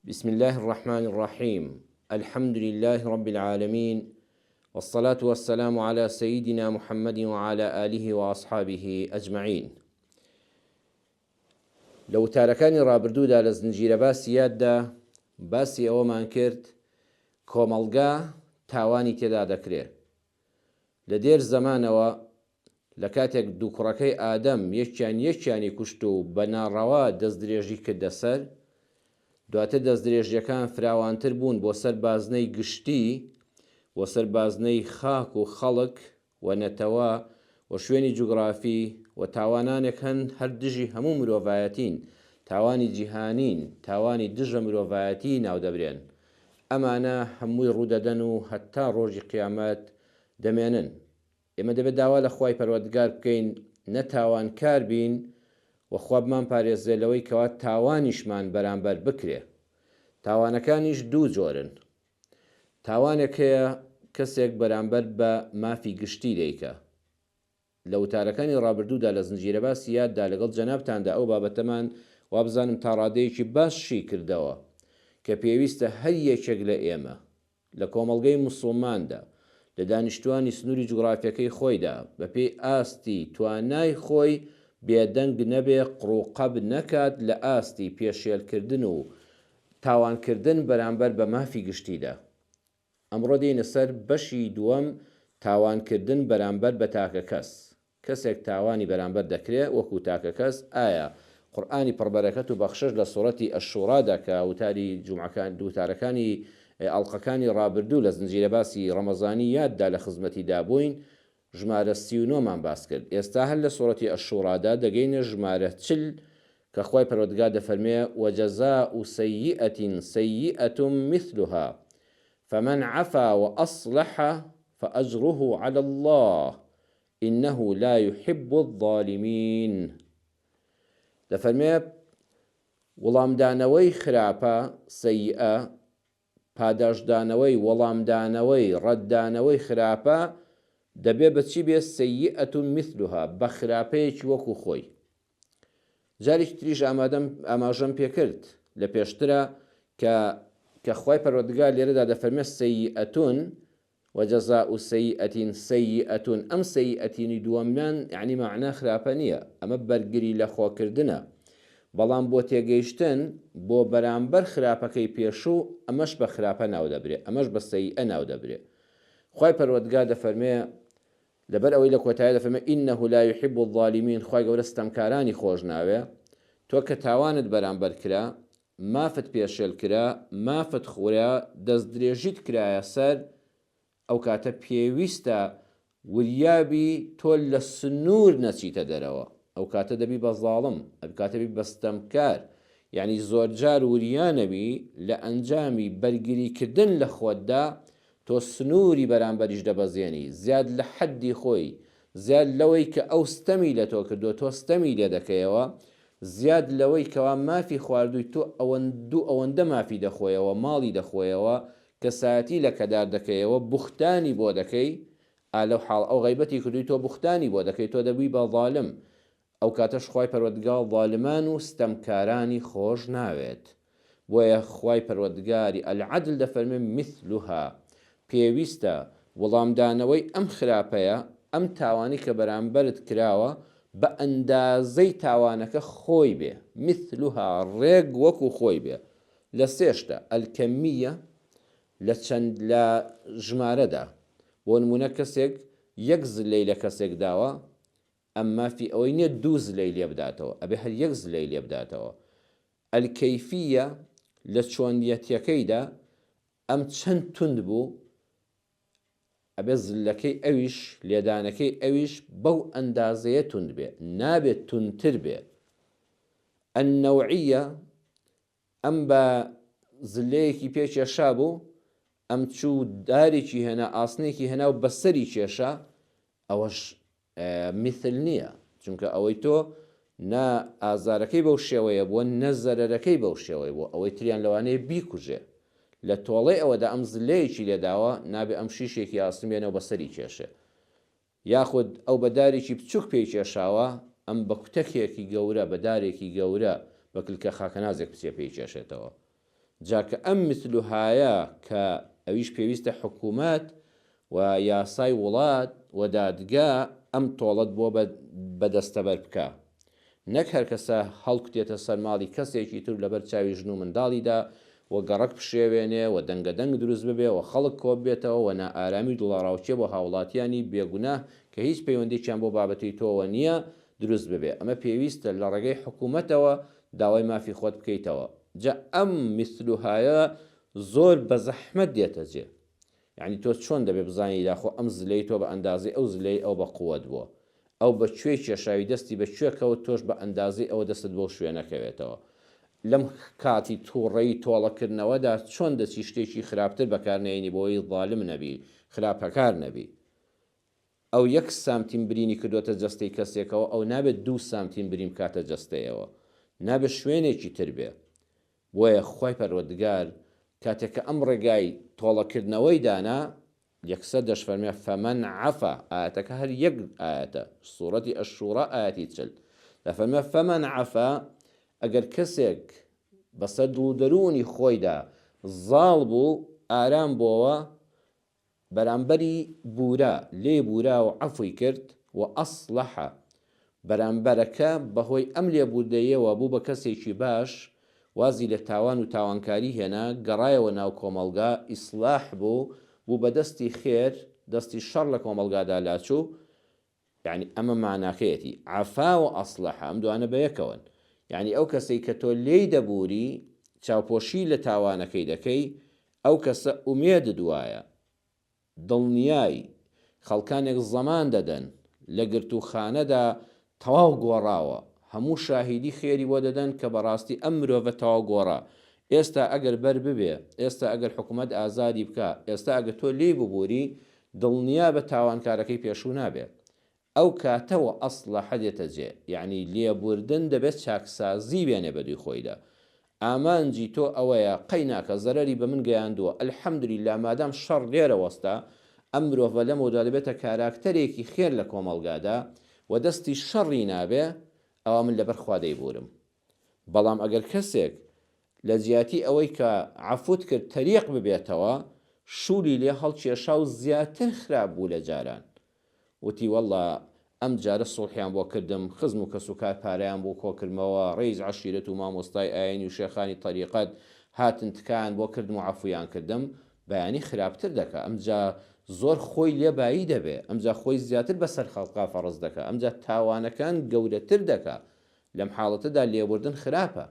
بسم اللە الرحمن الرحیم الحمد للە رب العالمین والصلاة والسلام علی سیدنا محمد وعلی آله وأصحابه اجمعین. لە وتارەکانی ڕابردوودا لە زنجیرە باسی یاددا باسی ئەوەمان کرد کۆمەڵگا تاوانی تێدا دەکرێ لە دێر زەمانەوە لە کاتێک دوو کوڕەکەی ئادەم یەکیان یەکیانی کوشت و بە ناڕەوا دەستدرێژی کردە سەر، دواتر دەستدرێژیەکان فراوانتر بوون بۆ سەر بازنەی گشتی، بۆ سەر بازنەی خاک و خەڵک و نەتەوە و شوێنی جوگرافی و تاوانانێک هەن هەر دژی هەموو مرۆڤایەتین، تاوانی جیهانین، تاوانی دژە مرۆڤایەتی ناودەبرێن. ئەمانە هەمووی ڕوودەدەن و هەتا ڕۆژی قیامەت دەمێنن. ئێمە دەبێت داوا لە خوای پەروەردگار بکەین نە تاوانکار بین و خوا بمانپارێزێ لەوەی کەوا تاوانیشمان بەرامبەر بکرێ. تاوانەکانیش دوو جۆرن. تاوانێک هەیە کەسێک بەرامبەر بە مافی گشتی دەیکا. لە وتارەکانی ڕابردوودا لە زنجیرەباسی یاددا لەگەڵ جەنابتاندا ئەو بابەتەمان وابزانم تا ڕادەیەکی باش شی کردەوە کە پێویستە هەر یەکێک لە ئێمە لە کۆمەڵگەی موسڵماندا، لە دانیشتوانی سنووری جوگرافیەکەی خۆیدا، بەپێی ئاستی توانای خۆی بێدەنگ نەبێ، قڕوقەپ نەکات لە ئاستی پێشێلکردن و تاوانکردن بەرامبەر بە مافی گشتیدا. ئەمڕۆ دێینە سەر بەشی دووەم تاوانکردن بەرامبەر بە تاکەکەس. کەسێک تاوانی بەرامبەر دەکرێ وەکو تاکەکەس، ئایا قورئانی پڕبەرەکەت و بەخشش لە سوڕەتی الشوڕا دا کە وتاری جومعەکان وتارەکانی ئەڵقەکانی ڕابردوو لە زنجیرە باسی ڕەمەزانی یاد دا لە خزمەتی دا بووین ژمارە 39 مان باس کرد ئێستا هەر لە سوڕەتی الشوڕا دا دەگەینە ژمارە 40 کە خوای پەروەردگار دەفەرموێ وجزاء سیئة سیئة مثلها فمن عفا وأصلح فأجره علی اللە انه لا یحب الظالمین دەفەرموێ وڵامدانەوەی خراپە، سیئە، پاداشتدانەوەی، وەڵامدانەوەی، ڕەتدانەوەی خراپە دەبێ بە چی بێ، سیئە مثلها، بە خراپەیەکی وەکو خۆی. جارێکی تریش ئامادەم ئاماژەم پێکرد لە پێشترا کە کە خوای پەروەردگار لێرەدا دەفەرمێ سیئەتون وجزاء سیئة سیئة ئەم سیئەتینی دووەمیان یەعنی مەعنا خراپە نییە ئەمە بەرگری لە خۆکردنە بەڵام بۆ تێگەیشتن بۆ بەرامبەر خراپەکەی پێشوو ئەمەش بە خراپە ناودەبرێ ئەمەش بە سەیئە ناودەبرێ خوای پەروەردگار دەفەرمێ لەبەر ئەوەی لە کۆتایی دەفەرمێ انه لا یحب الظالمین خوای گەورە ستەمکارانی خۆش ناوێ تۆ کە تاوانت بەرامبەر کرا مافت پێشێل کرا، مافت خورا، دەستدرێژیت کرایە سەر، ئەوکاتە پێویستە وریابی تۆ لە سنوور نەچیتە دەرەوە، ئەوکاتە دەبی بە زاڵم، ئەوکاتە بی بە ستەمکار، یانی زۆرجار وریا نەبی لە ئەنجامی بەرگری کردن لە خۆتدا تۆ سنووری بەرامبەریش دەبەزێنی، زیاد لە حەدی خۆی، زیاد لەوەی کە ئەو ستەمی لە تۆ کردووە تۆ ستەمی لێ دەکەیەوە، زیاد لەوەی کەوا مافی خواردووی تۆ ئەوەندو ئەوەندە مافی دەخۆیەوە، ماڵی دەخۆیەوە، کەسایەتی لەکەدار دەکەیەوە، بوختانی بۆ دەکەی، ئا لەو حاڵ ئەو غەیبەتی کردووی تۆ بوختانی بۆ دەکەی تۆ دەبی بە ظالم، ئەو کاتەش خوای پەروەردگار ظالمان و ستەمکارانی خۆش ناوێت. بۆیە خوای پەروەردگاری العدل دەفەرموێ مثلها پێویستە وڵامدانەوەی ئەم خراپەیە، ئەم تاوانەی کە بەرامبەرت کراوە بە ئەندازەی تاوانەکە خۆی بێ، مثلها ڕێک وەکو خۆی بێ لە سێ شتە، الکمیە لە چەند لە ژمارەدا، بۆ نمونە کەسێک یەک زلەی لە کەسێک داوە ئەم مافی ئەوەی نیە دوو زلەی لێ بداتەوە ئەبێ هەر یەک زلەی لێ بداتەوە. الکیفیە لە چۆنیەتیەکەیدا ئەم چەند توند بوو ئەبێ زلەکەی ئەویش لێدانەکەی ئەویش بەو ئەندازەیە توند بێ نابێ توندتر بێ. النوعیە ئەم بە زلەیەکی پێ کێشابوو ئەم چوو دارێکی هێنا ئاسنێکی هێنا و بەسەری کێشا ئەوەش میثل نییە چونکە ئەوەی تۆ نە ئازارەکەی بەو شێوەیە بووە نە زەرەرەکەی بەو شێوەیە بووە ئەوەی تریان لەوانەیە بیکوژێ لە تۆڵەی ئەوەدا ئەم زلەیەکی لێداوە نابێ ئەم شیشێکی ئاسن بێنەوە بەسەری کێشێ یاخود ئەو بە دارێکی بچوک پێی کێشاوە ئەم بە کوتەکێکی گەورە بە دارێکی گەورە بە کلکە خاکەنازێک بچێ پێی کێشێتەوە. جا کە ئەم مثلهایە کە ئەویش پێویستە حکوومەت و یاسای وڵات و دادگا ئەم تۆڵەت بۆ بە دەستەبەر بکا. نەک هەر کەسە هەڵکوتێتە سەر ماڵی کەسێکی تر لەبەر چاوی ژن و منداڵیدا و گەڕەک پشێوێنێ و دەنگەدەنگ دروست ببێ و خەڵک کۆببێتەوە و نائارامی و دڵەڕاوکێ بۆ هاوڵاتیانی بێگوناه کە هیچ پەیوەندێکیان بەو بابەتەی تۆوە نییە دروست ببێ. ئەمە پێویستە لە ڕێگەی حکومەتەوە داوای مافی خۆت بکەیتەوە. جا ئەم مثلهایە زۆر بەزەحمەت دێتە جێ. یەعنی تۆ چۆن دەبێ بزانی داخۆ ئەم زلەی تۆ بە ئەندازەی ئەو زلەی ئەو بە قوەت بووە؟ ئەو بە کوێی کێشاوی دەستی بە کوێ کەوت تۆش بە ئەندازەی ئەوە دەستت بەو شوێنە کەوێتەوە. لەم کاتی توڕەیی تۆڵەکردنەوەدا چۆن دەچی شتێکی خراپتر بەکار نەیەنی بۆوەی زالم نەبی، خراپەکار نەبی؟ ئەو یەک سانتیم برینی کردۆتە جەستەی کەسێکەوە ئەو نابێت دوو سانتیم برین بکاتە جەستەیەوە نابێت شوێنێکی تر بێ بۆیە خوای پەروەردگار کاتێک کە ئەم ڕێگای تۆڵەکردنەوەی دانا یەکسەر دەشفەرمێ فمن عفا ئایەتەکە هەر یەک ئایەتە سوڕەتی الشورا ئایەتی 40 دەفەرمێ فمن عفا ئەگەر کەسێک بەسەر دڵ و دەروونی خۆیدا زاڵ بوو ئارام بۆوە بەرامبەری بورا، لێی بورا و عەفوی کرد، و اصلح، بەرامبەرەکە بەهۆی ئەم لێبوردەیەوە بوو بە کەسێکی باش، وازی لە تاوان و تاوانکاری هێنا، گەڕایەوە ناو کۆمەڵگا، ئیسلاح بوو، بوو بە دەستی خێر، دەستی شەڕ لە کۆمەڵگادا لاچوو، یەعنی ئەمە ماناکەیەتی، عفا و اصلح، ئەم دوانە بەیەکەوەن، یەعنی ئەو کەسەی کە تۆ لێی دەبووری، چاوپۆشی لە تاوانەکەی دەکەی، ئەو کەسە ئومێدت وایە، دڵنیای، خەڵکانێک زەمان دەدەن، لە گرتووخانەدا تەواو گۆڕاوە، هەموو شاهیدی خێری بۆ دەدەن کە بەڕاستی ئەم مرۆڤە تەواو گۆڕا، ئێستا ئەگەر بەر ببێ، ئێستا ئەگەر حکومەت ئازادی بکا، ئێستا ئەگەر تۆ لێی ببووری، دڵنیابە تاوانکارەکەی پێشوو نابێ. ئەو کاتە وە ئەسڵەحە دێتە جێ. یەعنی لێبوردن دەبێت چاکسازی بێنێ بەدووی خۆیدا. ئامانجی تۆ ئەوەیە قەی ناکا زەرەری بە من گەیاندووە الحمدللە مادام شەڕ لێرە وەستا ئەم مرۆڤە لەمەودا دەبێتە کاراکتەرێکی خێر لە کۆمەڵگادا و دەستی شەڕی نابێ ئەوا من لەبەر خوا دەیبورم. بەڵام ئەگەر کەسێک لە جیاتی ئەوەی کە عەفوت کرد تەریق ببێتەوە، شوولی لێ هەڵکێشا و زیاتر خراپ بوو لە جاران. وتی وەڵڵا ئەم جارە سوڵحیان بۆ کردم، خزم و کەسوکار پارەیان بۆ کۆکردمەوە، ڕەیس عەشیرەت و مامۆستای ئایینی و شێخانی تەریقەت هاتن تکایان بۆ کردم و عەفویان کردم، بەیانی خراپتر دەکا، ئەمجا زۆر خۆی لێ بایی دەبێ، ئەمجا خۆی زیاتر بەسەر خەڵکا فەڕز دەکا، ئەمجا تاوانەکان گەورەتر دەکا، لەم حاڵەتەدا لێبوردن خراپە.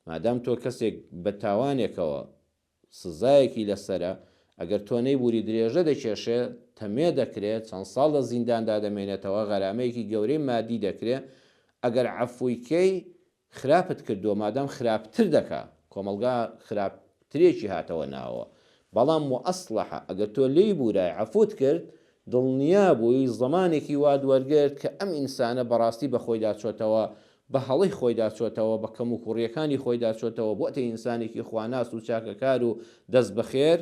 مادام تۆ کەسێک بە تاوانێکەوە سزایەکی لەسەرە، ئەگەر تۆ نەیبوری درێژە دەکێشێ، تەمێ دەکرێ، چەند ساڵ لە زینداندا دەمێنێتەوە، غەرامەیەکی گەورەی مادی دەکرێ، ئەگەر عەفوی کەی خراپت کردووە مادام خراپتر دەکا کۆمەڵگا خراپترێکی هاتەوە ناوەوە بەڵام وەئەسڵەحە ئەگەر تۆ لێی بورای عەفوت کرد دڵنیا بووی زەمانێکی وات وەرگرت کە ئەم ئینسانە بەڕاستی بە خۆیدا چۆتەوە بە هەڵەی خۆیدا چۆتەوە بە کەموکوڕیەکانی خۆیدا چۆتەوە بۆتە ئینسانێکی خواناس و چاکەکار و دەست بەخێر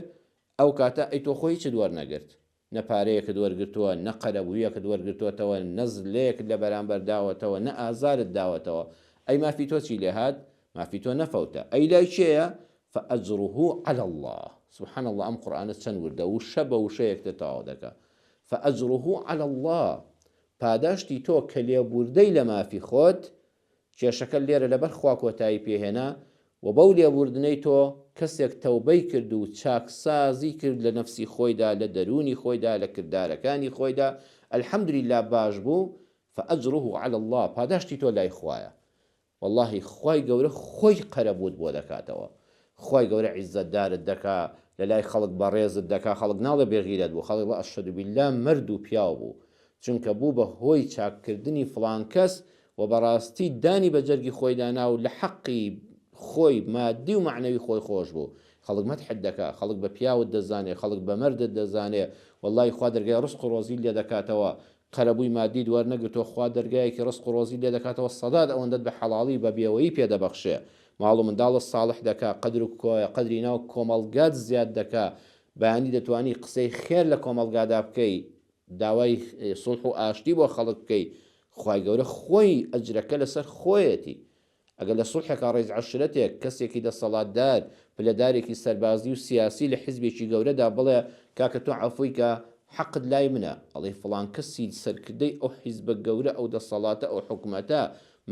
ئەو کاتە ئەی تۆ خۆ هیچت وەرنەگرت نە پارەیەکت وەرگرتووە، نە قەرەبوویەکت وەرگرتووەتەوە، نە زلەیەکت لە بەرامبەر داوەتەوە، نە ئازارت داوەتەوە. ئەی مافی تۆ چی لێهات؟ مافی تۆ نەفەوتا. ئەی لای کێیە؟ فأجره علی اللە. سبحان اللە ئەم قورئانە چەند وردە، وشە بە وشە یەکتر تەواو دەکا. فأجره علی اللە. پاداشتی تۆ کە لێبووردەی لە مافی خۆت، کێشەکە لێرە لەبەر خوا کۆتایی پێهێنا و بەو لێبوردنەی تۆ کەسێک تەوبەی کرد و چاکسازی کرد لە نەفسی خۆیدا لە دەروونی خۆیدا لە کردارەکانی خۆیدا الحمدللە باش بوو فاجره علی اللە پاداشتی تۆ لای خوایە وەڵاهی خوای گەورە خۆی قەرەبووت بۆ دەکاتەوە خوای گەورە عیزەتدارت دەکا لەلای خەڵک بەڕێزت دەکا خەڵک ناڵێ بێغیرەت بوو خەڵک دەڵێ اشهد باللە مەرد و پیاو بوو چونکە بوو بە هۆی چاککردنی فڵان کەس و بەڕاستی دانی بە جەرگی خۆیدا نا و لە حەقی خۆی مادی و مەعنەوی خۆی خۆش بوو خەڵک مەدحت دەکا خەڵک بە پیاوت دەزانێ خەڵک بە مەردت دەزانێ وەڵڵاهی خوا دەرگای ڕزق و ڕۆزیت لێ دەکاتەوە قەرەبووی مادیت وەرنەگرتووە خوا دەرگایەکی ڕزق و ڕۆزیت لێ دەکاتەوە سەدات ئەوەندەت بە حەڵاڵی بە بێوەیی پێ دەبەخشێ ماڵ و منداڵت ساڵح دەکا قەدر و قەدری ناو کۆمەڵگات زیاد دەکا بەیانی دەتوانی قسەی خێر لە کۆمەڵگادا بکەی داوای سوڵح و ئاشتی بۆ خەڵک بکەی خوای گەورە خۆی ئەجرەکە لەسەر خۆیەتی. ئەگەر لە سوڵحێکا ڕەئیس عەشرەتێک، کەسێکی دەسەڵاتدار، پلەدارێکی سەربازی و سیاسی لە حیزبێکی گەورەدا بڵێ کاکە تۆ عەفووی کە حەقت لای منە، ئەڵێی فڵان کەسی سەرکردەی ئەو حیزبە گەورە، ئەو دەسەڵاتە، ئەو حکومەتە،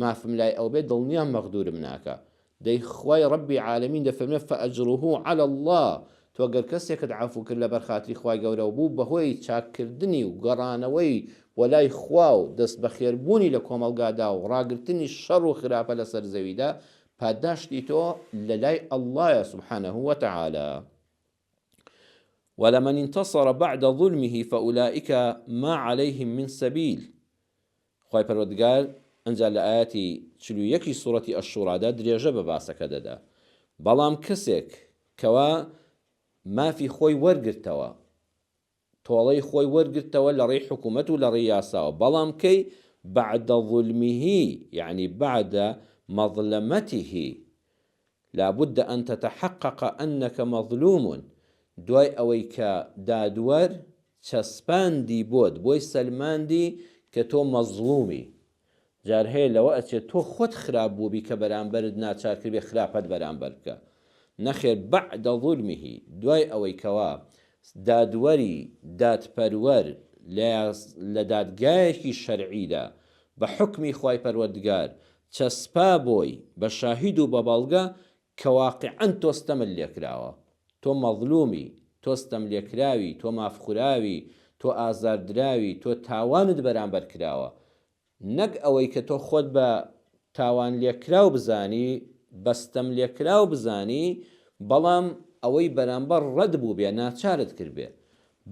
مافم لای ئەو بێ دڵنیام مەغدوورم ناکا. دەی خوای ڕەبی عالەمین دەفەرمێ فاجره علی اللە تۆ گەر کەسێکت عەفو کرد لەبەر خاتری خوای گەورە و بوو بەهۆی چاککردنی و گەڕانەوەی بۆ لای خوا و دەست بەخێر بوونی لە کۆمەڵگادا و ڕاگرتنی شەڕ و خراپە لەسەر زەویدا پاداشتی تۆ لەلای اللە یە سبحانە وتعالی. ولمن انتصر بعد ظلمه فاولئک ما علیهم من سبیل خوای پەروەردگار ئنجا لە ئایەتی 41 ی سوڕەتی الشورادا درێژە بە باسەکە دەدا بەڵام کەسێک کەوا مافی خۆی وەرگرتەوە تۆڵەی خۆی وەرگرتەوە لە ڕێی حکومەت و لە ڕێی یاساوە بەڵام کەی بعد ظلمه یعنی بعد مظلمته لابد ان تتحقق انک مظلوم دوای ئەوەی کە دادوەر چەسپاندی بۆت بۆی سەلماندی کە تۆ مەزڵومی جار هەیە لەوە ئەچێت تۆ خۆت خراپ بووبی کە بەرامبەرت ناچار کردبێ خراپەت بەرامبەر بکا نەخێر بعد ظلمه دوای ئەوەی کەوا دادوەری دادپەروەر لە دادگایەکی شەرعیدا بە حوکمی خوای پەروەردگار چەسپا بۆی بە شاهید و بە بەڵگە کە واقیعەن تۆ ستەمت لێکراوە، تۆ مەزلومی، تۆ ستەملێکراوی، تۆ مافخوراوی، تۆ ئازاردراوی، تۆ تاوانت بەرامبەر کراوە، نەک ئەوەی کە تۆ خۆت بە تاوانلێکراو بزانی، بە ستەملێکراو بزانی، بەڵام ئەوەی بەرامبەر ڕەت بووبێ، ناچارت کردبێ.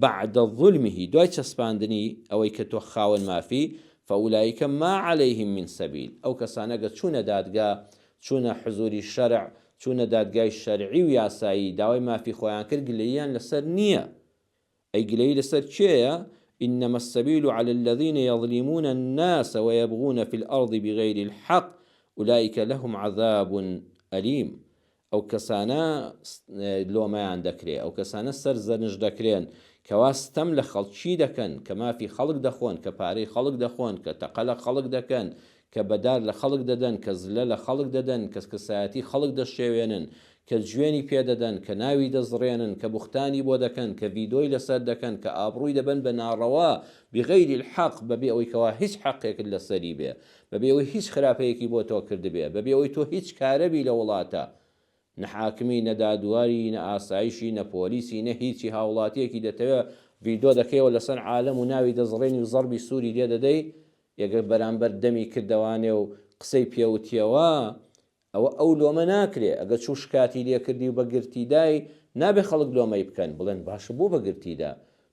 بعد ظلمه دوای چەسپاندنی ئەوەی کە تۆ خاوەن مافی، فاولئک ما علیهم من سبیل ئەو کەسانە گەر چوونە دادگا، چوونە حزوری شەرع، چوونە دادگای شەرعی و یاسایی داوای مافی خۆیان کرد گلەییان لەسەر نییە. ئەی گلەیی لەسەر کێیە؟ انما السبیل علی الذین یظلمون الناس ویبغون فی الارض بغیر الحق اولئک لهم عذاب الیم ئەو کەسانە لۆمەیان دەکرێ، ئەو کەسانە سەر زەنش دەکرێن کەوا ستەم لە خەڵکی دەکەن، کە مافی خەڵک دەخۆن، کە پارەی خەڵک دەخۆن، کە تەقە لە خەڵک دەکەن، کە بە دار لە خەڵک دەدەن، کە زلە لە خەڵک دەدەن، کە کەسایەتی خەڵک دەشێوێنن، کە جوێنی پێ دەدەن، کە ناوی دەزڕێنن، کە بوختانی بۆ دەکەن، کە ڤیدۆی لەسەر دەکەن، کە ئابڕووی دەبەن بە ناڕەوا، بغیر الحق، بەبێ ئەوەی کەوا هیچ حەقێکت لەسەری بێ. بەبێ ئەوەی هیچ خراپەیەکی بۆ تۆ کردبێ، بەبێ ئەوەی تۆ هیچ کارە بی لە وڵاتە، نە حاکمی، نە دادوەری، نە ئاسایشی، نە پۆلیسی، نە هیچی، هاوڵاتیەکی دەتەوێ ڤیدۆ دەکەیەوە لەسەر عالەم و ناوی دەزڕێنی و زەڕبی سوری لێ دەدەی، ئەگەر بەرامبەر دەمی کردەوانێ و قسەی پێوتیەوە، ئەوە ئەو لۆمە ناکرێ، ئەگەر چوو شکاتی لێ کردی و بە گرتی دای، نابێ خەڵک لۆمەی بکەن، بڵێن باشە بۆ بە گرتی دا؟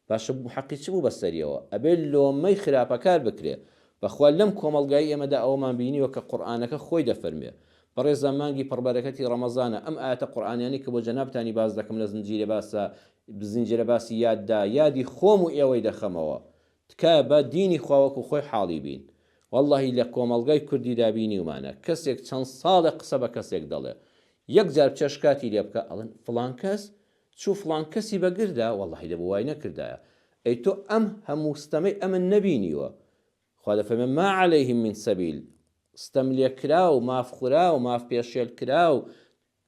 باشە حەقی چ بوو بە سەریەوە؟ ئەبێ لۆمەی خراپەکار بکرێ. بەخوا لەم کۆمەڵگای ئێمەدا ئەوەمان بینیوە کە قورئانەکە خۆی دەفەرموێ. بەڕێزان مانگی پڕبەرەکەتی ڕەمەزانە، ئەم ئایەتە قورئانیانەی کە بۆ جەنابتانی باس دەکەم لە زنجیرە باسە زنجیرە باسی یاددا، یادی خۆم و ئێوەی دەخەمەوە. تکایە با دینی خوا وەکو خۆی حاڵی بین. وەڵڵاهی لە کۆمەڵگای کوردیدا بینیومانە کەسێک چەند ساڵێک قسە بە کەسێک دەڵێ یەک جار بچێ شکاتی لێ بکا ئەڵێن فڵان کەس چوو فڵان کەسی بە گردا وەڵڵاهی دەبوو وای نەکردایە ئەی تۆ ئەم هەموو ستەمەی ئەمن نەبینیوە خوا دەفەرمێ ما علیهم من سبیل ستەملێکراو مافخوراو ماف پێشێلکراو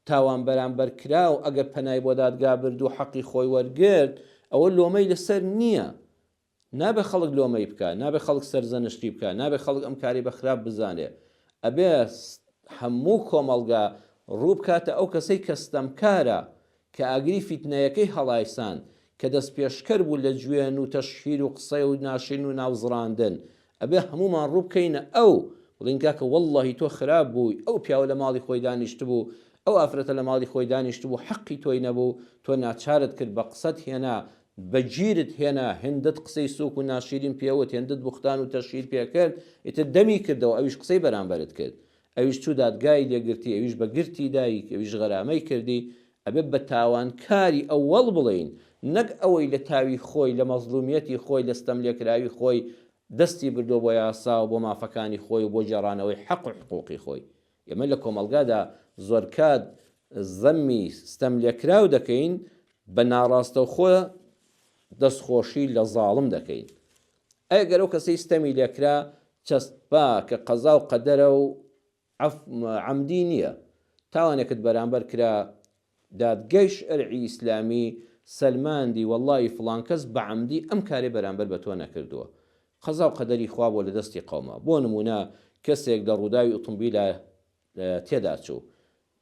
تاوان بەرامبەر کراو ئەگەر پەنای بۆ دادگا برد و حەقی خۆی وەرگرت ئەوە لۆمەی لەسەر نییە نابێ خەڵک لۆمەی بکا نابێ خەڵک سەرزەنشتی بکا نابێ خەڵک ئەم کاری بە خراپ بزانێ ئەبێ هەموو کۆمەڵگا ڕوو بکاتە ئەو کەسەی کە ستەمکارە کە ئاگری فیتنەیەکەی هەڵایساند، کە دەستپێشکەر بوو لە جوێن و تەشهیر و قسەی و ناشرین و ناوزڕاندن، ئەبێ هەموومان ڕوو بکەینە ئەو، بڵێین کاکە وەڵڵاهی تۆ خراپ بووی، ئەو پیاوە لە ماڵی خۆی دانیشتبوو، ئەو ئافرەتە لە ماڵی خۆی دانیشتبوو، حەقی تۆی نەبوو، تۆ ناچارت کرد، بە قسەت هێنا، بە گیرت هێنا، هێندەت قسەی سووک و ناشیرین پێ وت، هێندەت بوختان و تەشهیر پێ کرد، ئیتر دەمی کردەوە، ئەویش قسەی بەرامبەرت کرد. ئەویش چوو دادگای لێ گرتی، ئەویش بە گرتی دای، ئەویش غەرامەی کردی، ئەبێ بە تاوانکاری ئەوەڵ بڵێین، نەک ئەوەی لە تاوی خۆی، لە مەزڵومیەتی خۆی، لە ستەملێکراوی خۆی دەستی بردووە بۆ یاسا و بۆ مافەکانی خۆی و بۆ گێڕانەوەی حەق و حقوقی خۆی. ئێمە لە کۆمەڵگادا زۆرکات زەمی ستەملێکراو دەکەین، بە ناڕاستەوخۆ دەستخۆشی لە زاڵم دەکەین. ئەگەر ئەو کەسەی ستەمی لێکرا چەسپا کە قەزا و قەدەرە و. عەف عەمدی نییە تاوانێکت بەرامبەر کرا دادگای شەرعی ئیسلامی سەلماندی وەڵڵاهی فڵان کەس بە عەمدی ئەم کارەی بەرامبەر بە تۆ نەکردووە قەزا و قەدەری خوا بووە لە دەستی قەوما بۆ نموونە کەسێک لە ڕووداوی ئوتومبیلا تێدا چوو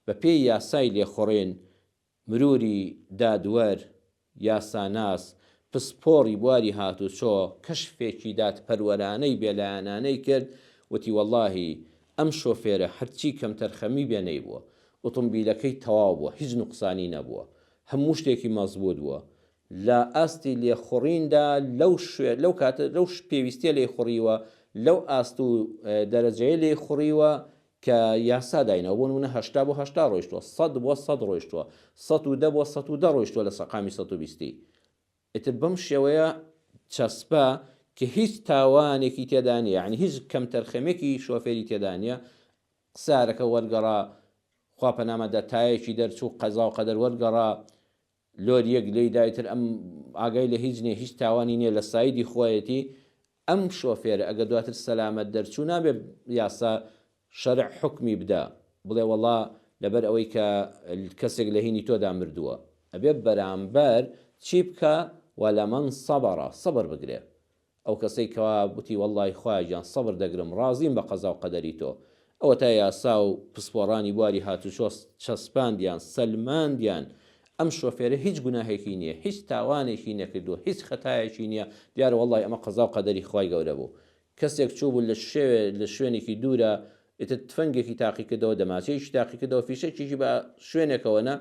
بە پێی یاسای لێخوڕین مروری دادوەر، یاساناس، پسپۆڕی بواری هاتوچۆ کەشفێکی دادپەروەرانەی بێلایەنانەی کرد، وتی وەڵاهی ئەم شۆفێرە هەرچی کەمتەرخەمی بێ نەیبووە، ئوتومبیلەکەی تەواو بووە، هیچ نوقسانی نەبووە، هەموو شتێکی مەزبوت بووە، لە ئاستی لێخوڕیندا لەو شوێ لەو کاتە لەو پێویستیە لێی خوڕیوە، لەو ئاست و دەرەجەیە لێی خوڕیوە کە یاسا دایناوە بۆ نمونە 80 بۆ 80 ڕۆیشتووە 100 بۆ 100 ڕۆیشتووە 110 بۆ 110 ڕۆیشتووە لە سەقامی 120 ئیتر بەم شێوەیە چەسپا کە هیچ تاوانێکی تێدا نییە یعنی هیچ کەمتەرخەمێکی شۆفێری تێدا نییە سارەکە وەرگەڕا خوا پەنامەدا تایەکی دەرچوو قەزا و قەدەر وەرگەڕا لۆریەک لێی دا ئیتر ئەم ئاگای لە هیچ نیە هیچ تاوانی نیە لە سایدی خۆیەتی ئەم شۆفێرە ئەگەر دواتر سەلامەت دەرچوو نابێ یاسا شەرع حوکمی بدا بڵێ وەڵا لەبەر ئەوەی کە کەسێک لە هینی تۆدا مردووە ئەبێ بەرامبەر چی بکا ولمن صبر سەبر بگرێ ئەو کەسەی کەوا وتی وەڵڵاهی خوایە گیان سەبر دەگرم ڕازیم بە قەزا و قەدەری تۆ ئەوەتا یاسا و پسپۆڕانی بواری هاتوچۆ چەسپاندیان سەلماندیان ئەم شۆفێرە هیچ گوناهێکی نیە هیچ تاوانێکی نەکردووە هیچ خەتایەکی نیە دیارە وەڵڵاهی ئەمە قەزا و قەدەری خوای گەورە بوو کەسێک چووبوو لە شوێ لە شوێنێکی دوورە ئیتر تفەنگێکی تاقیکردەوە دەماچەیەکی تاقیکردەوە فیشەکێکی بە شوێنێکەوە نا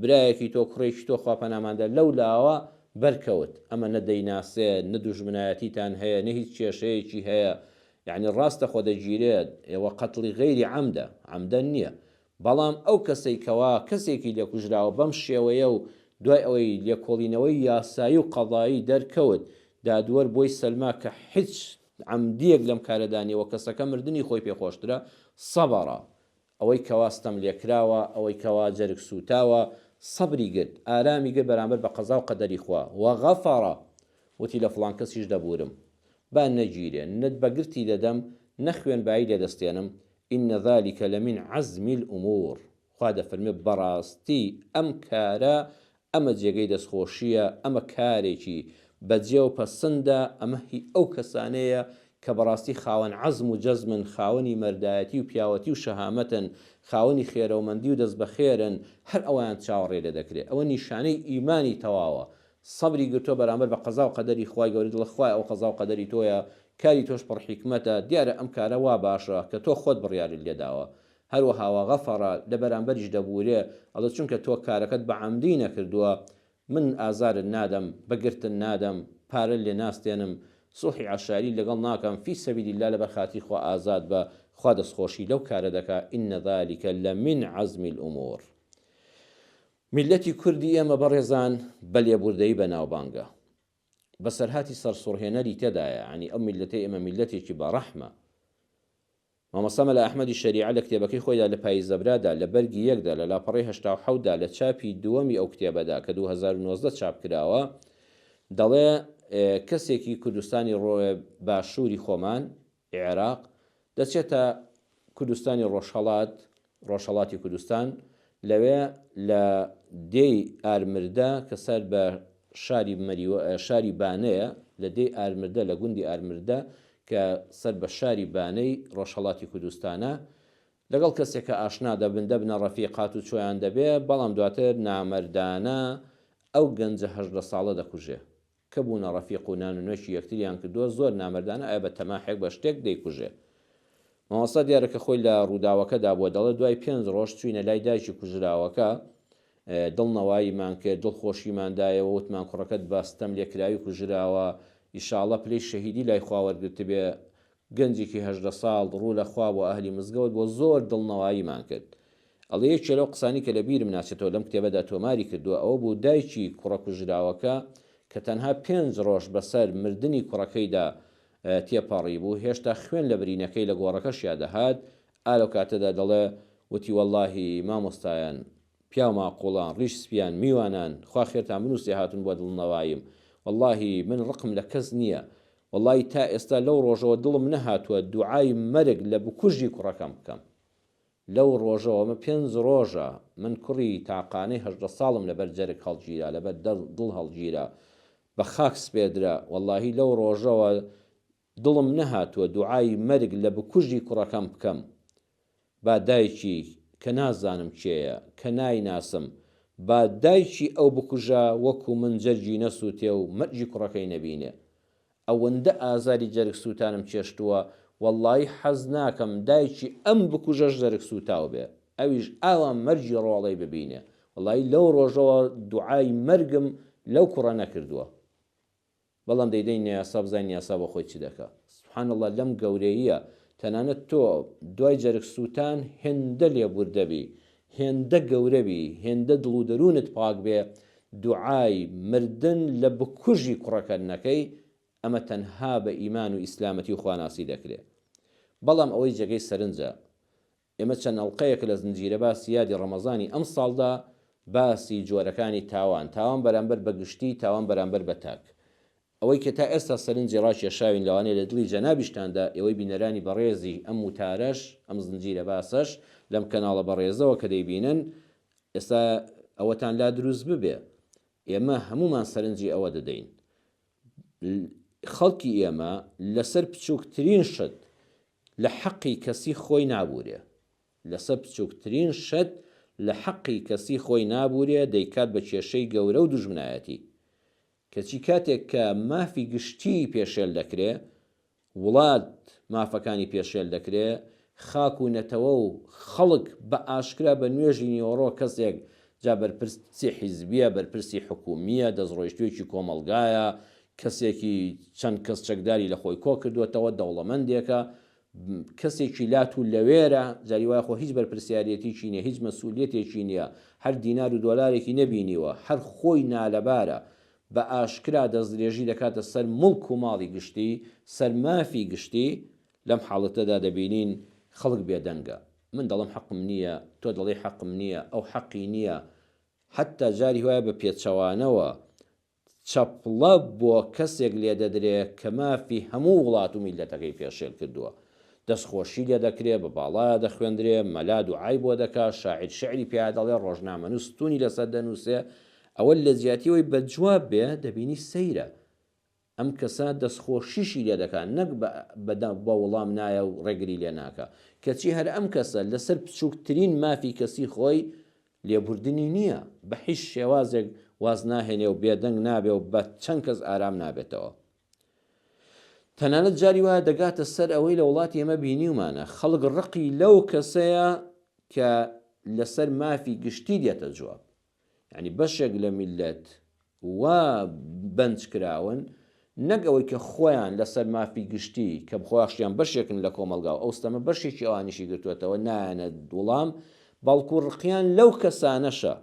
برایەکی تۆ کوڕێکی تۆ خوا پەنامان دا لەو لاوە بەر کەوت ئەمە نە دەیناسێ نە دوژمنایەتیتان هەیە نە هیچ کێشەیەکی هەیە یەعنی ڕاستە خۆ دەگیرێت ئێوە قەتڵی غەیری عەمدە عەمدەن نیە بەڵام ئەو کەسەی کەوا کەسێکی لێ کوژراوە بەم شێوەیە و دوای ئەوەی لێکۆڵینەوەی یاسایی و قەزایی دەرکەوت دادوەر بۆی سەلما کە هیچ عەمدیەک لەم کارەدا نیە وە کەسەکە مردنی خۆی پێ خۆشترە سەبرە ئەوەی کەوا ستەملێکراوە، ئەوەی کەوا جەرگ سووتاوە، سەبری گرت، ئارامی گرت بەرامبەر بە قەزا و قەدەری خوا، وغفر، وتی لە فڵان کەسیش دەبوورم، با نەگیرێ، نە بە گرتی دەدەم، نە خوێنبایی لێ دەستێنم، ان ذلک لمن عزم الامور، خوا دەفەرموێ بەڕاستی ئەم کارە ئەمە جێگەی دەستخۆشییە، ئەمە کارێکی بەجێ و پەسندە، ئەمە هی ئەو کەسانەیە کە بەڕاستی خاوەن عەزم و جەزمن، خاوەنی مەردایەتی و پیاوەتی و شەهامەتن، خاوەنی خێرەومەندی و دەستبەخێرن، هەر ئەوەیان چاوەڕێ لێ دەکرێ. ئەوە نیشانەی ئیمانی تەواوە. سەبری گرتووە بەرامبەر بە قەزا و قەدەری خوای گەورە، دڵە خوایە ئەوە قەزا و قەدەری تۆیە، کاری تۆش پڕ حیکمەتە، دیارە ئەم کارە وا باشە کە تۆ خۆت بڕیارت لێ داوە. هەروەها وغفر لە بەرامبەریش دەبوورێ، ئەڵێ چونکە تۆ کارەکەت بە عەمدی نەکردووە، من ئازارت نادەم، بە گرتن نادەم، پارەت لێ ناستێنم، سوڵحی عەشایری لەگەڵ ناکەم، فی سبیل اللە لەبەر خاتری خوا ئازاد بە، خوا دەستخۆشی لەو کارە دەکا، ان ذلک لمن عزم الامور. میللەتی کوردی ئێمە بەڕێزان بە لێبوردەیی بەناوبانگە. بەسەرهاتی سەرسوڕهێنەری تێدایە، یانی ئەو میللەتەی ئێمە میللەتێکی بە ڕەحمە. مامۆستا مەلا ئەحمەدی شەریعە لە کتێبەکەی خۆیدا لە پاییزەبرادا لە بەرگی یەکدا لە لاپەڕەی 87 دا لە چاپی دووەمی ئەو کتێبەدا کە 2019 چاپ کراوە دەڵێ کەسێکی کوردستانی ڕۆێ باشووری خۆمان، عێراق، دەچێتە کوردستانی ڕۆژهەڵات، ڕۆژهەڵاتی کوردستان، لەوێ لە دێی ئارمردە کە سەر بە شاری مەریوە شاری بانەیە، لە دێی ئارمردە لە گوندی ئارمردە کە سەر بە شاری بانەی ڕۆژهەڵاتی کوردستانە، لەگەڵ کەسێکا ئاشنا دەبن، دەبنە ڕەفیق، هاتوچۆیان دەبێ، بەڵام دواتر نامەردانە ئەو گەنجە 18 ساڵە دەکوژێ. کە بوونە ڕەفیق و نان و نوێکی یەکتریان کردووە زۆر نامەردانە ئایا بە تەماحێک بە شتێک دەیکوژێ. مامۆستا دیارە کە خۆی لە ڕووداوەکەدا بووە دەڵێ دوای پێنج ڕۆژ چووینە لای دایکی کوژراوەکە دڵنەواییمان کرد دڵخۆشیمان دایەوە وتمان کوڕەکەت بە ستەم لێکراوی کوژراوە ئیشاڵڵە پلەی شەهیدی لای خوا وەرگرتبێ گەنجێکی 18 ساڵ ڕوو لە خوا بۆ ئەهلی مزگەوت بۆ زۆر دڵنەواییمان کرد ئەڵێ یەکێ لەو قسانی کە لە بیرم ناچێتەوە لەم کتێبەدا تۆماری کردووە ئەوە بوو دایکی کوڕە کوژراوەکە کە تەنها پێنج ڕۆژ بەسەر مردنی کوڕەکەیدا تێپەڕیبوو هێشتا خوێن لە برینەکەی لە گۆڕەکەشیا دەهات ئا لەو کاتەدا دەڵێ وتی وەڵاهی مامۆستایان پیاو ماقوڵان ڕیش سپیان میوانان خوا خێرتان بنووسێ هاتوون بۆ دڵنەواییم وەڵاهی من ڕقم لە کەس نییە وەڵاهی تا ئێستا لەو ڕۆژەوە دڵم نەهاتووە دوعای مەرگ لە بکوژی کوڕەکەم بکەم. لەو ڕۆژەوە ئەمە پێنج ڕۆژە من کوڕی تاقانەی 18 ساڵم لەبەر جەرگ هەڵگیرا لەبەر دڵ هەڵگیرا بە خاک سپێردرا وەڵاهی لەو ڕۆژەوە دڵم نەهاتووە دوعای مەرگ لە بکوژی کوڕەکەم بکەم با دایکی کە نازانم کێیە کە نایناسم با دایکی ئەو بکوژە وەکو من جەرگی نەسوتێ و مەرگی کوڕەکەی نەبینێ ئەوەندە ئازاری جەرگ سوتانم چێشتووە وەڵایی حەز ناکەم دایکی ئەم بکوژەش جەرگ سوتاو بێ ئەویش ئاوا مەرگی ڕۆڵەی ببینێ وەڵایی لەو ڕۆژەوە دوعای مەرگم لەو کوڕە نەکردووە. بەڵام دەیدەینە یاسا بزانین یاسا بۆ خۆی چ دەکا سبحان اللە لەم گەورەییە تەنانەت تۆ دوای جەرگ سووتان هێندە لێبوردە بی هێندە گەورە بی هێندە دڵ و دەروونت پاک بێ دوعای مردن لە بکوژی کوڕەکەت نەکەی ئەمە تەنها بە ئیمان و ئیسلامەتی و خواناسی دەکرێ بەڵام ئەوەی جێگەی سەرنجە ئێمە چەند ئەڵقەیەک لە زنجیرە باسی یادی ڕەمەزانی ئەمساڵدا باسی جۆرەکانی تاوان، تاوان بەرامبەر بە گشتی، تاوان بەرامبەر بە تاک. ئەوەی کە تا ئێستا سەرنجی ڕاکێشاوین لەوانەیە لە دڵی جەنابیشتاندا ئێوەی بینەرانی بەڕێزی ئەم وتارەش، ئەم زنجیرە باسەش لەم کەناڵە بەڕێزەوە کە دەیبینن ئێستا ئەوەتان لا دروست ببێ. ئێمە هەموومان سەرنجی ئەوە دەدەین. خەڵکی ئێمە لەسەر بچووکترین شت لە حەقی کەسی خۆی نابوورێ. لەسەر بچووکترین شت لە حەقی کەسی خۆی نابوورێ دەیکات بە کێشەی گەورە و دوژمنایەتی. کەچی کاتێک کە مافی گشتیی پێشێل دەکرێ، وڵات مافەکانی پێشێل دەکرێ، خاک و نەتەوە و خەڵک بە ئاشکرا بە نوێژی نیوەڕۆ کەسێک جا بەرپرسی حیزبیە، بەرپرسی حکوومییە، دەستڕۆیشتوویەکی کۆمەڵگایە، کەسێکی چەند کەس چەکداری لە خۆی کۆ کردووەتەوە، دەوڵەمەندێکە، کەسێکی لات و لەوێرە، جاری وایە خۆ هیچ بەرپرسیاریەتیی نییە، هیچ مەسئولیەتێکی نییە، هەر دینار و دۆلارێکی نەبینیوە، هەر خۆی نالەبارە، بە ئاشکرا دەستدرێژی دەکاتە سەر موڵک و ماڵی گشتی، سەر مافی گشتی، لەم حاڵەتەدا دەبینین خەڵک بێدەنگە. من دەڵێم حەقم نییە، تۆ دەڵێی حەقم نییە، ئەو حەقی نییە، حەتتا جاری وایە بە پێچەوانەوە چەپڵە بۆ کەسێک لێدەدرێ کە مافی هەموو وڵات و میللەتەکەی پێشێل کردووە. دەستخۆشی لێ دەکرێ، بە باڵایا دەخوێندرێ، مەلا دوعای بۆ دەکا، شاعیر شیعری پیا دەڵێ، ڕۆژنامەنووس ستوونی لەسەر دەنووسێ، ئەوە لە جیاتی ئەوەی بە جواب بێ، دەبینی سەیرە. ئەم کەسە دەستخۆشیشی لێ دەکا، نەک بە بە وڵام نایە و ڕێگری لێ ناکا. کەچی هەر ئەم کەسە لەسەر بچووکترین مافی کەسی خۆی لێبوردنی نییە، بە هیچ شێوازێک واز ناهێنێ و بێدەنگ نابێ و بە چەند کەس ئارام نابێتەوە. تەنانەت جاری وایە دەگاتە سەر ئەوەی لە وڵاتی ئێمە بینیومانە خەڵک ڕقی لەو کەسەیە کە لەسەر مافی گشتی دێتە جواب. یانی بەشێک لە میللەت وا بەنج کراون نەک ئەوەی کە خۆیان لەسەر مافی گشتی کە خۆیان بەشێکن لە کۆمەڵگا و ئەو ستەمە بەشێکی ئەوانیشی گرتووەتەوە نایەنە وڵام بەڵکو ڕقیان لەو کەسانەشە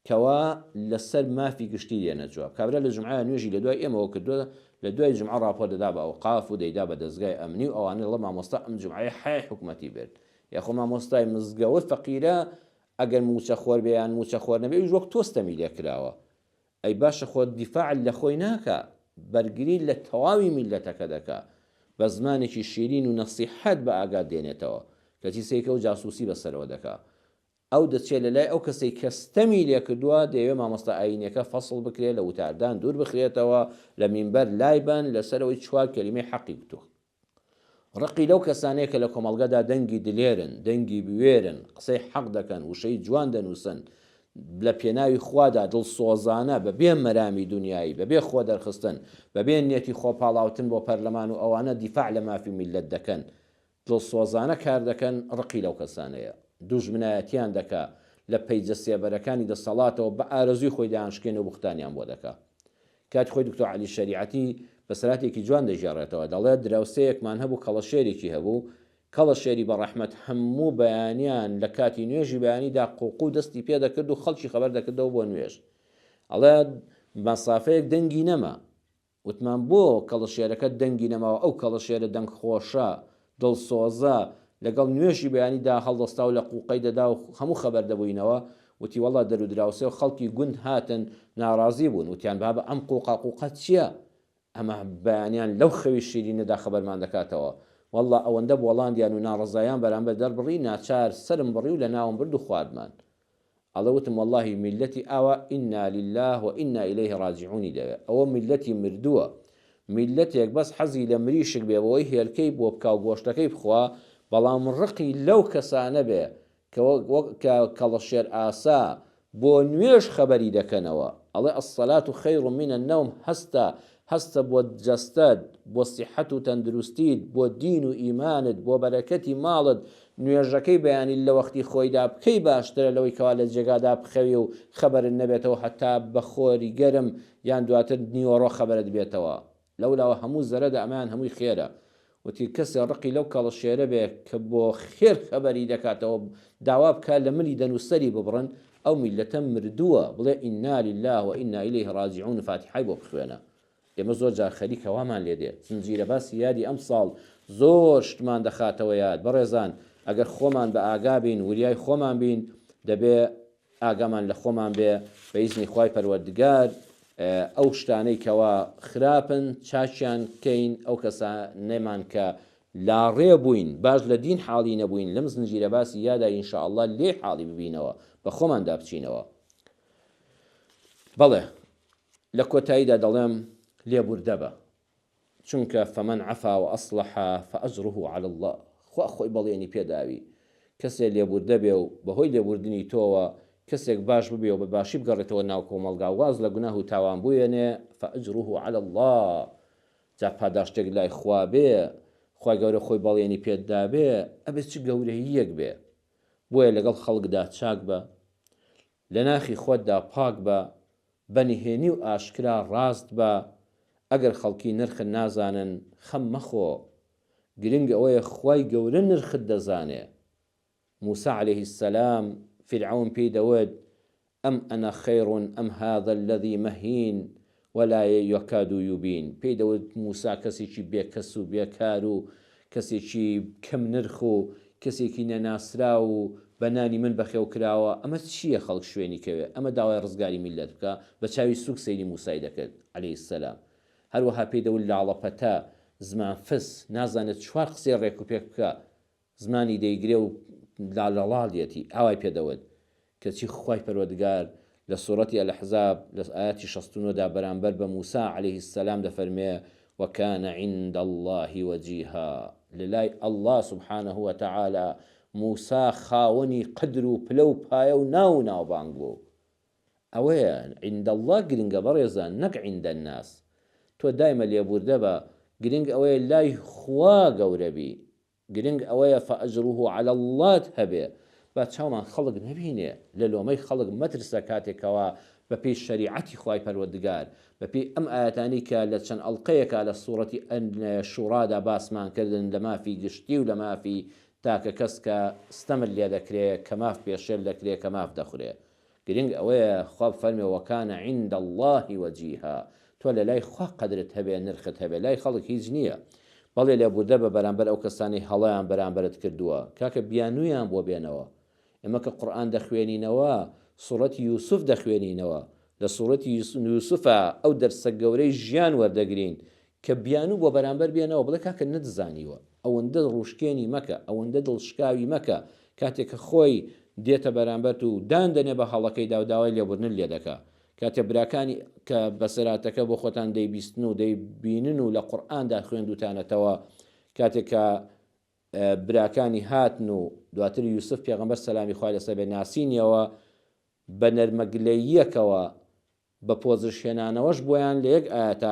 کەوا لەسەر مافی گشتی دێنە جواب کابرا لە جومعە نوێژی لە دوای ئێمەوە کردووە لە دوای جومعە ڕاپۆر دەدا بە ئەوقاف و دەیدا بە دەزگای ئەمنی و ئەوانە دەڵێ مامۆستا ئەم جومعەیە حەیای حکومەتی برد یاخۆ مامۆستای مزگەوت فەقیرە ئەگەر موچە خۆر بێ یان موچە خۆر نەبێ ئەویش وەک تۆ ستەمی لێ کراوە ئەی باشە خۆ دیفاع لە خۆی ناکا بەرگری لە تەواوی میللەتەکە دەکا بە زمانێکی شیرین و نەسیحەت بە ئاگات دێنێتەوە کەچی سەیرکە ئەو جاسوسی بەسەرەوە دەکا ئەو دەچێ لە لای ئەو کەسەی کە ستەمی لێ کردووە دەیەوێ مامۆستا ئایینیەکە فەسڵ بکرێ لە وتاردان دوور بخرێتەوە لە مینبەر لای بەن لەسەر ئەوەی چوار کەلیمەی حەقی گوتووە. ڕقی لەو کەسانەیە کە لە کۆمەڵگەدا دەنگی دلێرن، دەنگی بوێرن، قسەی حەق دەکەن، وشەی جوان دەنووسن، لە پێناوی خوادا دڵسۆزانە، بە بێ مەرامی دونیایی، بە بێ خۆدەرخستن، بە بێ نیەتی خۆپاڵاوتن بۆ پەرلەمان و ئەوانە دیفاع لە مافی میللەت دەکەن، دڵسۆزانە کار دەکەن، ڕقی لەو کەسانەیە. دوژمنایەتیان دەکا، لە پەیجە سێبەرەکانی دەسەڵاتەوە بە ئارەزووی خۆی دەیانشکێنێ و بوختانیان بۆ دەکا. کاتی خۆی دکتۆر عەلی شەریعەتی بەسەرهاتێکی جوان دەگێڕێتەوە، دەڵێت، دراوسێیەکمان هەبوو کەڵەشێرێکی هەبوو، کەڵەشێری بەڕەحمەت هەموو بەیانیان لە کاتی نوێژی بەیانیدا قوقو دەستی پێدەکرد و خەڵکی خەبەر دەکردەوە بۆ نوێژ. ئەڵێ مەسافەیەک دەنگی نەما. وتمان بۆ کەڵەشێرەکەت دەنگی نەماوە، ئەو کەڵەشێرە دەنگخۆشە، دڵسۆزە، لەگەڵ نوێژی بەیانیدا هەڵدەستا و لە قوقەی دەدا و هەموو خەبەر دەبووینەوە، وتی وەڵا دەرودراوسێ و خەڵکی گوند هاتن ناڕازی بوون، وتیان بابە ئەم قوقە قوقە چییە؟ ئەمە بەیانیان لەو خەوی شیرینەدا خەبەرمان دەکاتەوە. وەڵڵا ئەوەندە بۆڵاندیان و ناڕەزایان بەرامبەر دەربڕی ناچار سەرم بڕی و لەناوم برد و خواردمان. ئەڵێ وتم وەڵڵاهی میللەتی ئاوا انا للە و انا الیه راجعونی دەوێ ئەوە میللەتی مردووە میللەتێک بەس حەزی لە مریشک بێ بەوەی هێلکەی بۆ بکا و گۆشتەکەی بخوا بەڵام ڕقی لەو کەسانە بێ کە وەک کە کەڵەشێر ئاسا بۆ نوێژ خەبەری دەکەنەوە ئەڵێ الصلاة خیر من النوم هەستە هەستە بۆ جەستەت بۆ سیحەت و تەندروستیت بۆ دین و ئیمانت بۆ بەرەکەتی ماڵت نوێژەکەی بەیانی لەوەختی خۆیدا بکەی باشترە لەوەی کەوا لە جێگادا بخەوی و خەبەرت نەبێتەوە هەتا بە خۆری گەرم یان دواتر نیوەڕۆ خەبەرت بێتەوە لەولاوە هەموو زەرەدە ئەمەیان هەمووی خێرە. وتی، کەسێ ڕقی لەو کەڵەشێرە بێ کە بۆ خێر خەبەری دەکاتەوە داوا بکا لە ملی دەن و سەری ببڕن، ئەو میللەتە مردووە، بڵێ انا للە و انا الیه راجعون فاتیحای بۆ بخوێنە. ئێمە زۆر جار خەریکە وامان لێ دێ. زنجیرە باسی یادی ئەمساڵ زۆر شتمان دەخاتەوە یاد. بەڕێزان ئەگەر خۆمان بە ئاگا بین، وریای خۆمان بین، دەبێ ئاگامان لە خۆمان بێ بە ئیزنی خوای پەروەردگار ئەو شتانەی کەوا خراپن چاکیان کەین ئەو کەسانەمان کە لاڕێ بووین باش لە دین حاڵی نەبووین لەم زنجیرە باسی یادا ان شاء اللە لێی حاڵی ببینەوە بە خۆماندا بچینەوە بەڵێ لە کۆتاییدا دەڵێم لێبوردە بە چونکە فمن عفا واصلح فاجره علی اللە خوا خۆی بەڵێنی پێ داوی کەسێ لێبوردە بێ و بەهۆی لێبوردنی تۆوە کەسێک باش ببێ و بە باشی بگەڕێتەوە ناو کۆمەڵگا واز لە گوناه و تاوان بوێنێ فاجره علی اللە جا پاداشتێک لای خوا بێ خوای گەورە خۆی بەڵێنی پێت دابێ ئەبێ چ گەورەییەک بێ بۆیە لەگەڵ خەڵکدا چاک بە لە ناخی خۆتدا پاک بە بە نهێنی و ئاشکرا ڕاست بە، ئەگەر خەڵکی نرخت نازانن خەم مەخۆ، گرنگ ئەوەیە خوای گەورە نرخت دەزانێ. موسا علیه السلام فیرعەون پێی دەوت، ام انا خیر ام هذا الذی مهین ولا یکاد یبین، پێی دەوت موسا کەسێکی بێ کەس و بێ کار و کەسێکی کەم نرخ و کەسێکی نەناسراو و بە نانی من بەخێو کراوە، ئەمە چییە خەڵک شوێنی کەوێ، ئەمە داوای ڕزگاری میللەت بکا، بە چاوی سووک سەیری موسای دەکرد، علیە السلام. هەروەها پێی دەوت لاڵە پەتە، زمان فس، نازانێت چوار قسەی ڕێکوپێک بکا، زمانی دەیگرێ و لالەڵالیەتی، ئاوای پێ دەوت. کەچی خوای پەروەردگار لە سوڕەتی الاحزاب لە ئایەتی 69 دا بەرامبەر بە موسا علیه السلام دەفەرموێ، وکان عند اللە وجیها، لەلای اللە سبحانە وتعالی موسا خاوەنی قەدر و پلە و پایە و ناو و ناوبانگ بوو. ئەوەیە عند اللە گرنگە بەڕێزان نەک عند الناس. تۆ دایمە لێبوردە بە، گرنگ ئەوەیە لای خوا گەورە بی. گرنگ ئەوەیە فاجره علی اللە ت هەبێ با چاومان خەڵک نەبینێ لە لۆمەی خەڵک مەترسە کاتێک کەوا بەپێی شەریعەتی خوای پەروەردگار بەپێی ئەم ئایەتانەی کە لە چەند ئەڵقەیەکا لە سوڕەتی شوڕادا باسمان کردن لە مافی گشتی و لە مافی تاکە کەس کە ستەمت لێدەکرێ کە ماف پێشێل دەکرێ کە ماف دەخورێ گرنگ ئەوەیە خوا بفەرمێ وکان عند اللە وجیها تۆ لەلای خوا قەدرت هەبێ نرخت هەبێ لای خەڵک هیچ نییە بەڵێ لێبوردە بە بەرامبەر ئەو کەسانەی هەڵەیان بەرامبەرت کردووە کاکە بیانوویان بۆ بێنەوە ئێمە کە قورئان دەخوێنینەوە سوڕەتی یوسف دەخوێنینەوە لە سوڕەتی یوسفا ئەو دەرسە گەورەی ژیان وەردەگرین کە بیانوو بۆ بەرامبەر بێنەوە بڵێ کاکە نەتزانیوە ئەوەندە ڕووشکێنی مەکە ئەوەندە دڵشکاوی مەکە کاتێ کە خۆی دێتە بەرامبەرت و دان دەنێ بە هەڵەکەیدا و داوای لێبوردنت لێ دەکا کاتێ براکانی کە بەسەراتەکە بۆ خۆتان دەیبیستن و دەیبینن و لە قورئاندا خوێندوتانەتەوە کاتێ کە براکانی هاتن و دواتر یوسف پێغەمبەر سەلامی خوای لەسەر بێ ناسینیەوە بە نەرمەگلەییەکەوە بە پۆزش هێنانەوەش بۆیان لە یەک ئایەتا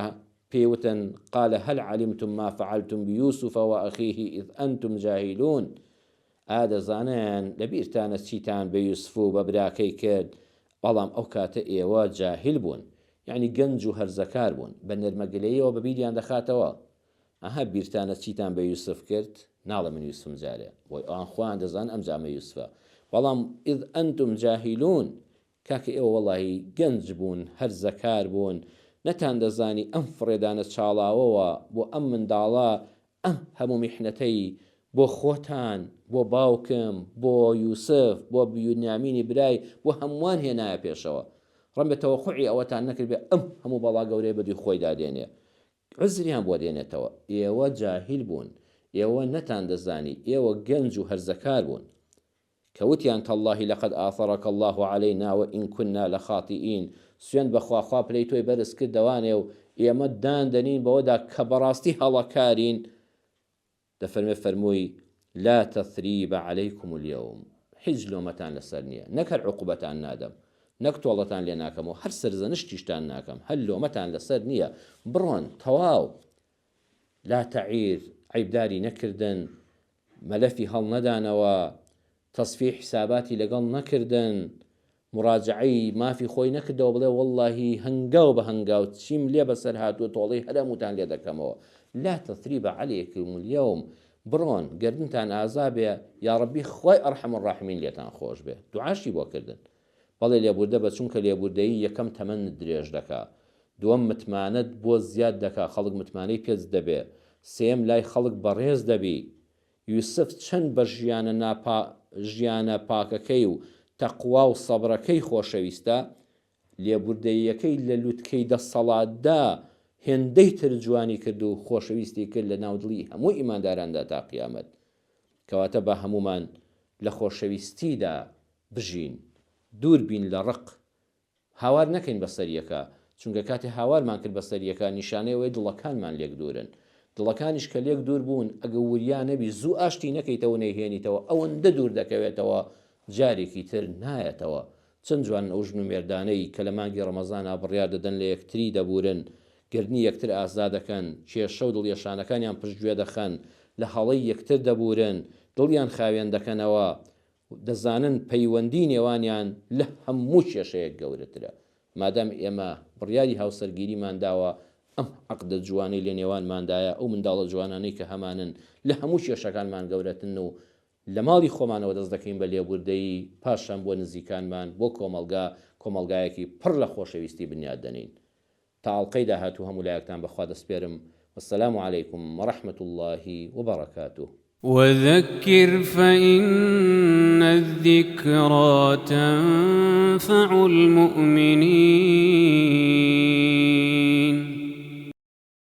پێی وتن، قال هل علمتم ما فعلتم بیوسف واخیه اذ انتم جاهلون، ئایا دەزانن لە بیرتانە چیتان بە یوسف و بە براکەی کرد بەڵام ئەو کاتە ئێوە جاهیل بوون یەعنی گەنج و هەرزەکار بوون، بە نەرمەگلەییەوە بە بیریان دەخاتەوە، ئەها بیرتانە چیتان بە یوسف کرد، ناڵێ من یوسفم جارێ بۆی ئەوان خۆیان دەزانن ئەم جامە یوسفە، بەڵام اذ انتم جاهلون کاکە ئێوە وەڵاهی گەنج بوون هەرزەکار بوون نەتان دەزانی ئەم فڕێدانە چاڵاوەوە بۆ ئەم منداڵە ئەم هەموو میحنەتەی بۆ خۆتان بۆ باوکم بۆ یوسف بۆ بنیامینی برای بۆ هەمووان هێنایە پێشەوە ڕەنبێ تەوەقوعی ئەوەتان نەکردبێ ئەم هەموو بەڵا گەورەیە بەدووی خۆیدا دێنێ عوزریان بۆ دێنێتەوە ئێوە جاهیل بوون. ئێوە نەتاندەزانی، ئێوە گەنج و هەرزەکار بوون. کە وتیان تاللە لقد آثرک اللە علینا وان کنا لخاطئین، سوێند بە خوا خوا پلەی تۆی بەرز کردەوانێ و ئێمە دان دەنین بەوەدا کە بەڕاستی هەڵەکارین، دەفەرمێ فەرمووی، لا تثریب علیکم الیوم، هیچ لۆمەتان لەسەر نییە، نەک هەر عقوبەتان نادەم، نەک تۆڵەتان لێ ناکەمەوە، هەر سەرزەنشتیشتان ناکەم، هەر لۆمەتان لەسەر نییە، بڕۆن، تەواو. لا تعیر، عەیبداری نەکردن، مەلەفی هەڵنەدانەوە، تەسفیەی حیساباتی لەگەڵ نەکردن، موراجەعەی مافی خۆی نەکردەوە بڵێ وەڵڵاهی هەنگاو بە هەنگاو چیم لێ بەسەر هاتووە تۆڵەی هەر هەمووتان لێ دەکەمەوە، لا تثریب علیکم الیوم، بڕۆن گەردنتان ئازا بێ یاڕەبی خوای ارحم الراحمین لێتان خۆش بێ، دوعاشی بۆ کردن. بەڵێ لێبوردە بە چونکە لێبوردەیی یەکەم تەمەنت درێژ دەکا دووەم متمانەت بۆ زیاد دەکا خەڵک متمانەی پێت دەبێ سێیەم لای خەڵک بەڕێز دەبی یوسف چەند بە ژیانە ناپا ژیانە پاکەکەی و تەقوا و سەبرەکەی خۆشەویستە لێبوردەییەکەی لە لوتکەی دەسەڵاتدا هێندەی تر جوانی کرد و خۆشەویستی کرد لە ناو دڵی هەموو ئیمانداراندا تا قیامەت کەواتە با هەموومان لە خۆشەویستیدا بژین دوور بین لە ڕق هاوار نەکەین بەسەر یەکا چونکە کاتێ هاوارمان کرد بەسەر یەکا نیشانەی ئەوەیە دڵەکانمان لێک دوورن دڵەکانیش کە لێک دوور بوون ئەگە وریا نەبی زوو ئاشتی نەکەیتەوە و نەیهێنیتەوە ئەوەندە دوور دەکەوێتەوە جارێکی تر نایەتەوە چەند جوانن ئەو ژن و مێردانەی کە لە مانگی ڕەمەزانا بڕیار دەدەن لە یەکتری دەبورن گەردنی یەکتر ئازا دەکەن کێشە و دڵیەشانەکانیان پشتگوێ دەخەن لە هەڵەی یەکتر دەبورن دڵیان خاوێن دەکەنەوە دەزانن پەیوەندی نێوانیان لە هەموو کێشەیەک گەورەترە. مادام ئێمە بڕیاری هاوسەرگیریمان داوە، ئەم عەقدە جوانەی لە نێوانماندایە، ئەو منداڵە جوانانەی کە هەمانن لە هەموو کێشەکانمان گەورەترن و لە ماڵی خۆمانەوە دەست دەکەین بە لێبوردەیی، پاشان بۆ نزیکانمان، بۆ کۆمەڵگا، کۆمەڵگایەکی پڕ لە خۆشەویستی بنیات دەنێین. تا ئەڵقەی داهاتوو هەموو لایەکتان بە خوا دەسپێرم والسلام علیکم ورحمة اللە وبرکاته. وذکر فإن الذکری تنفع المؤمنین.